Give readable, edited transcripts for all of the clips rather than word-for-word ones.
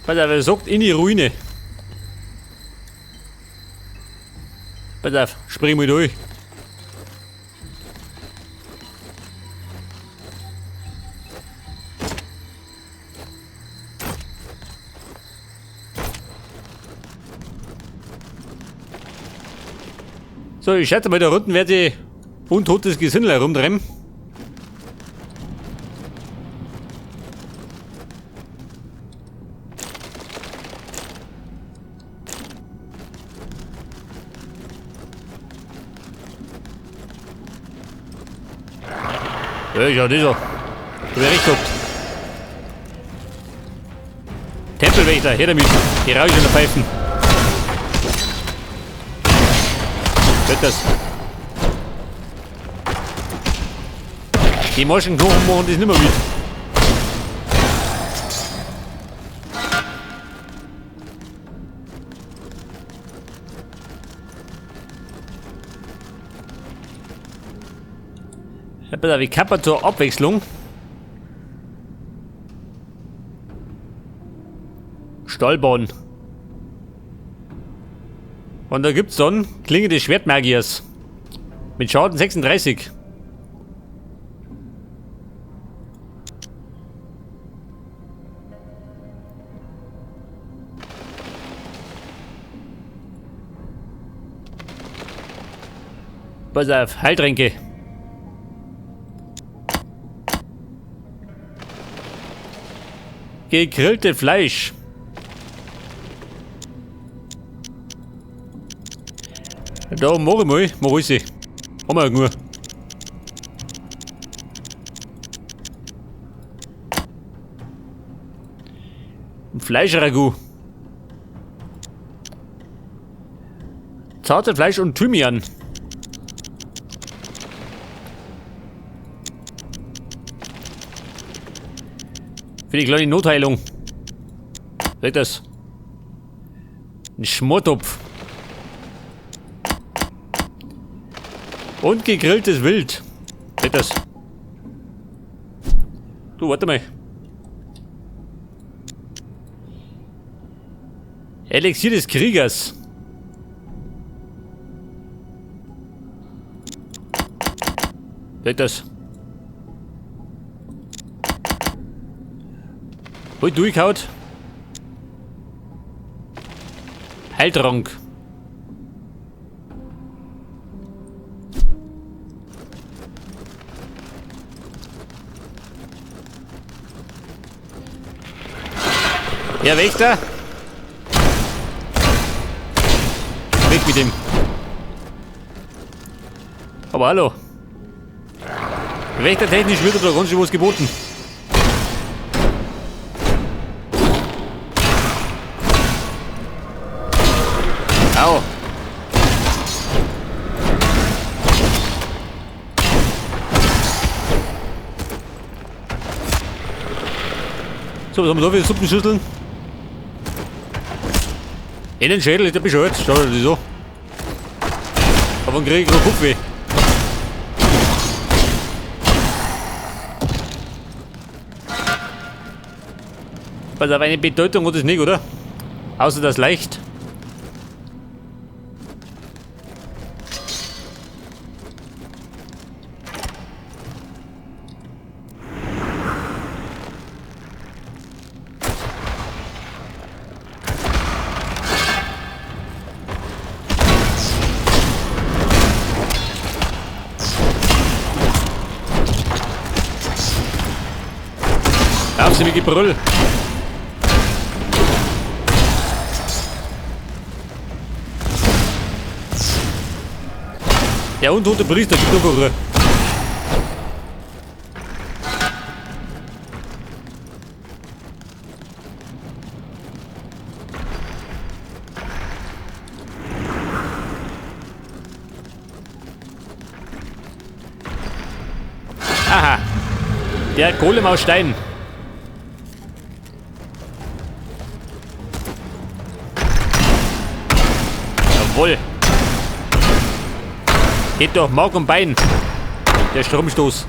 Pass auf, er sagt in die Ruine. Pass auf, spring mal durch. So, ich schätze mal, da unten wird sie untotes Gesindel herumtreiben. Ja, schau, das so. Da wär recht gehabt. Tempelwächter, her damit. Die Rausch in der Pfeifen. Wird das. Die Maschenknochen machen das nicht mehr mit. Ja, pass auf, ich kann zur Abwechslung. Stahlbahn. Und da gibt's dann Klinge des Schwertmagiers. Mit Schaden 36. Pass auf, Heiltränke. Gegrillte Fleisch. Da mach ich mal, mach ich sie. Haben wir ja genug. Ein Fleischragout. Zarte Fleisch und Thymian. Für die kleine Notheilung. Seht das? Ein Schmortopf. Und gegrilltes Wild. Seht das? Du, warte mal. Elixier des Kriegers. Seht das? Hol durchhaut. Heiltrank. Herr Wächter. Weg mit dem. Aber hallo. Wächtertechnisch wird da ganz schön was geboten. Au. So, was haben wir da für Suppenschüsseln? In den Schädel ist der bescheuert. Schau dir das so. Aber dann krieg ich noch Kopfweh. Pass auf, eine Bedeutung hat es nicht, oder? Außer das leicht. Auf sie mit Gebrüll. Der untote Priester gibt nur Ruhe. Aha. Der Golem aus Stein. Jawohl. Geht doch Mark und Bein. Der Stromstoß.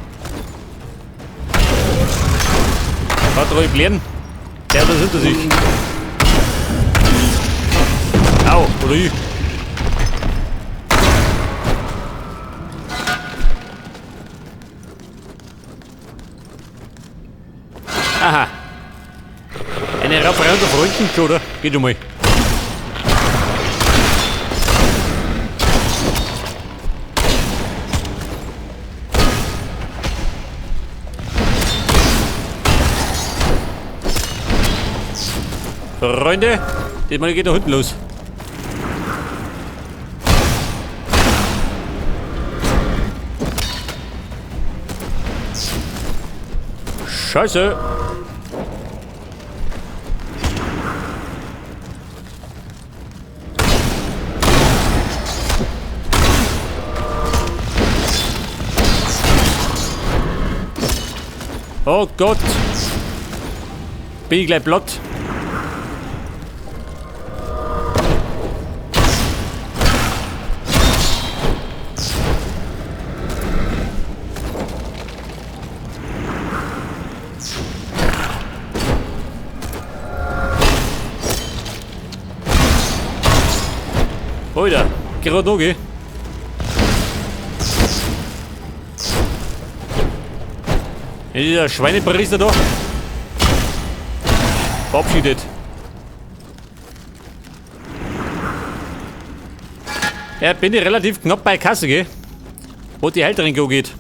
Hat ruhig blären. Der hat das hinter sich. Au, oder ich. Aha. Eine Rauferei unter Freunden, oder? Geht schon mal. Freunde, diesmal geht da hinten los. Scheiße. Oh Gott. Bin ich gleich platt. Alter, gerade noch, gell? Dieser Schweinepriester da verabschiedet. Ja, bin ich relativ knapp bei Kasse, gell? Wo die Heiltränke geht.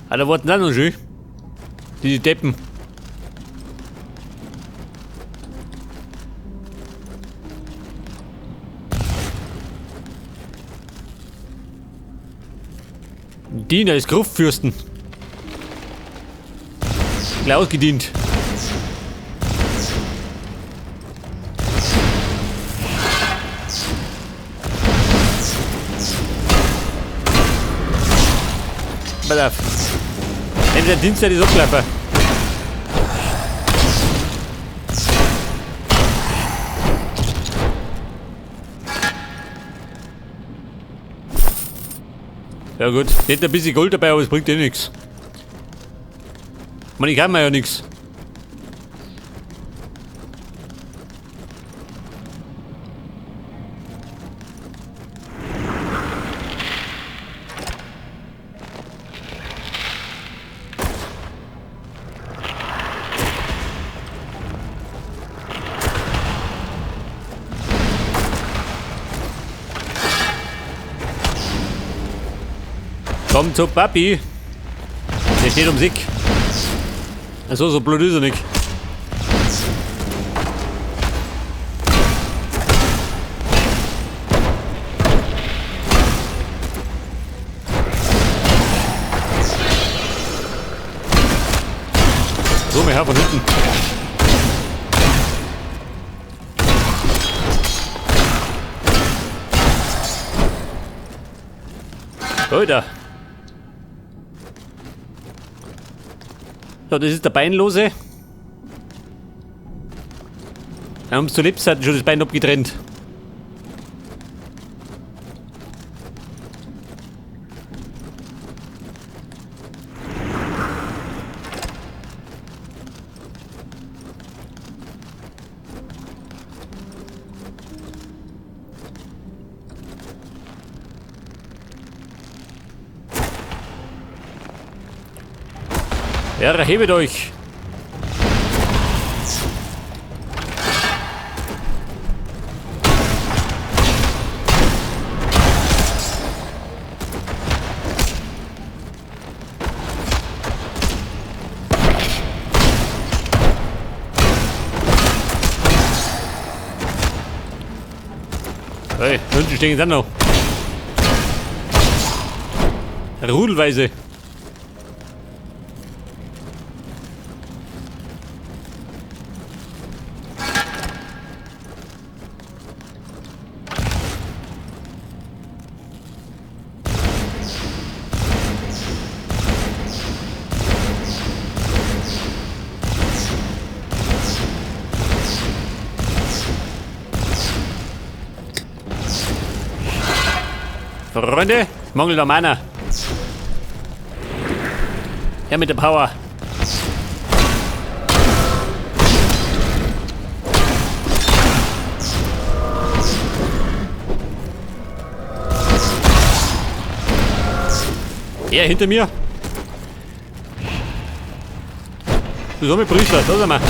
Ah, da warten auch noch schön. Die Deppen. Diener des Gruftfürsten. Gleich ausgedient. Pass auf. Wenn der Dienst ist abgelaufen. Ja gut, nicht ein bisschen Gold dabei, aber es bringt eh nichts. Ich meine, ich kann mir ja nichts. Komm zu Papi. Der steht um sich. Achso, so blöd ist er nicht. So, mal her von hinten. Alter. So, das ist der Beinlose. Wir haben zu Lebzeiten schon das Bein abgetrennt. Erhebet euch! Hey, unten stehen sie noch. Rudelweise. Freunde, mangelt am Mana. Ja, mit der Power. Er hinter mir. Du soll mich Priester, da sind wir.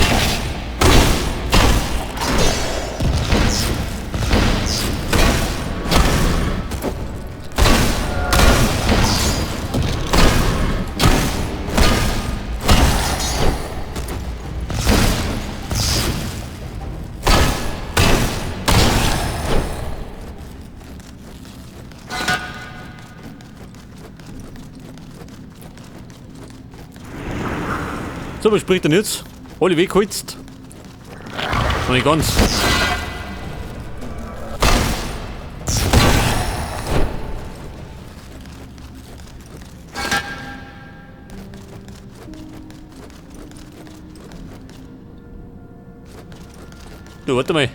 So, was spricht denn jetzt? Alle weggeholzt. Noch nicht ganz. Du, warte mal.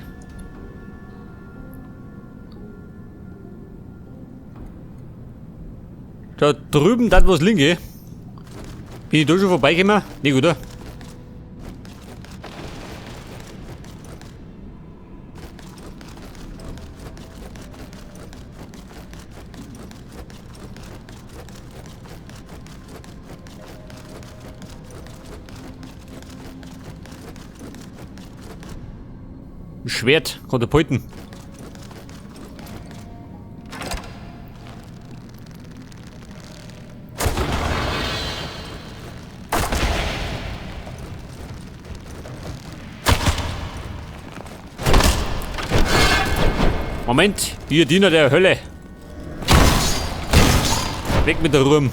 Da drüben, da was linke. Bin ich da schon vorbeigekommen? Nicht, oder? Ein Schwert, Katapulten. Moment, ihr Diener der Hölle. Weg mit der Ruhm.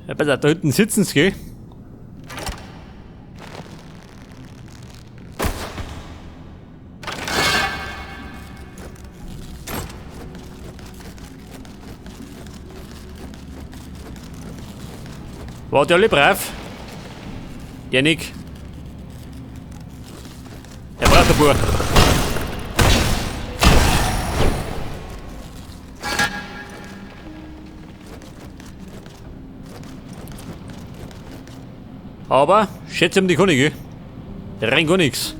Ja, pass auf, da hinten sitzen sie, gell? Wart ihr alle brav? Der Nick. Der braucht ein Bub. Aber, schätze um die Konige, gell? Rein gar nix.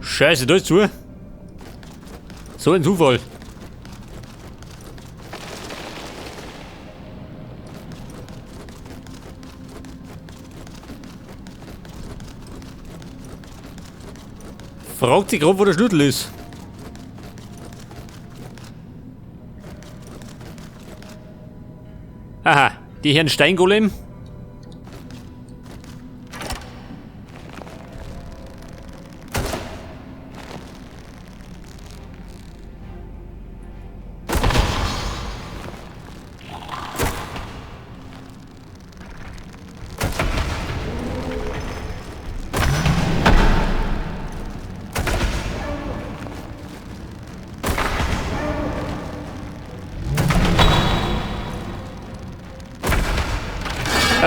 Scheiße, da ist zu. So ein Zufall. Fragt sich grad, wo der Schlüssel ist. Aha, die Herren Steingolem.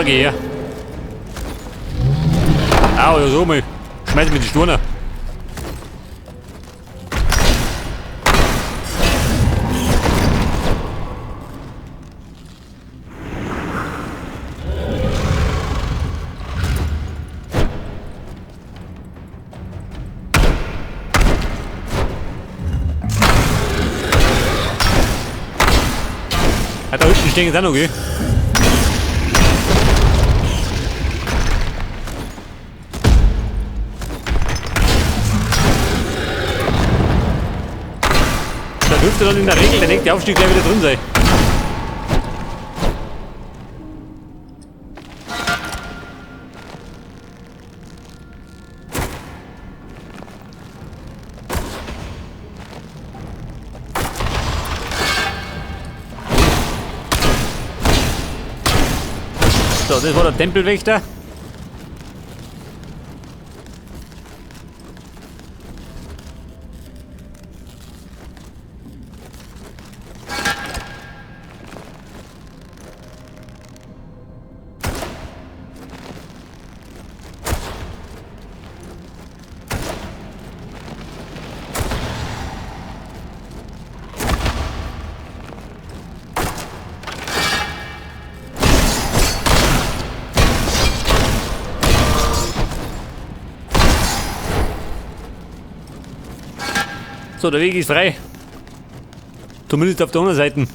Okay, ja. Au, ja, so mal. Schmeiß mir die Sturne. Ja, da hinten stehen jetzt auch noch, gell? Da dürfte dann in der Regel der nächste Aufstieg gleich wieder drin sein. So, das war der Tempelwächter. So, der Weg ist frei. Zumindest auf der anderen Seite.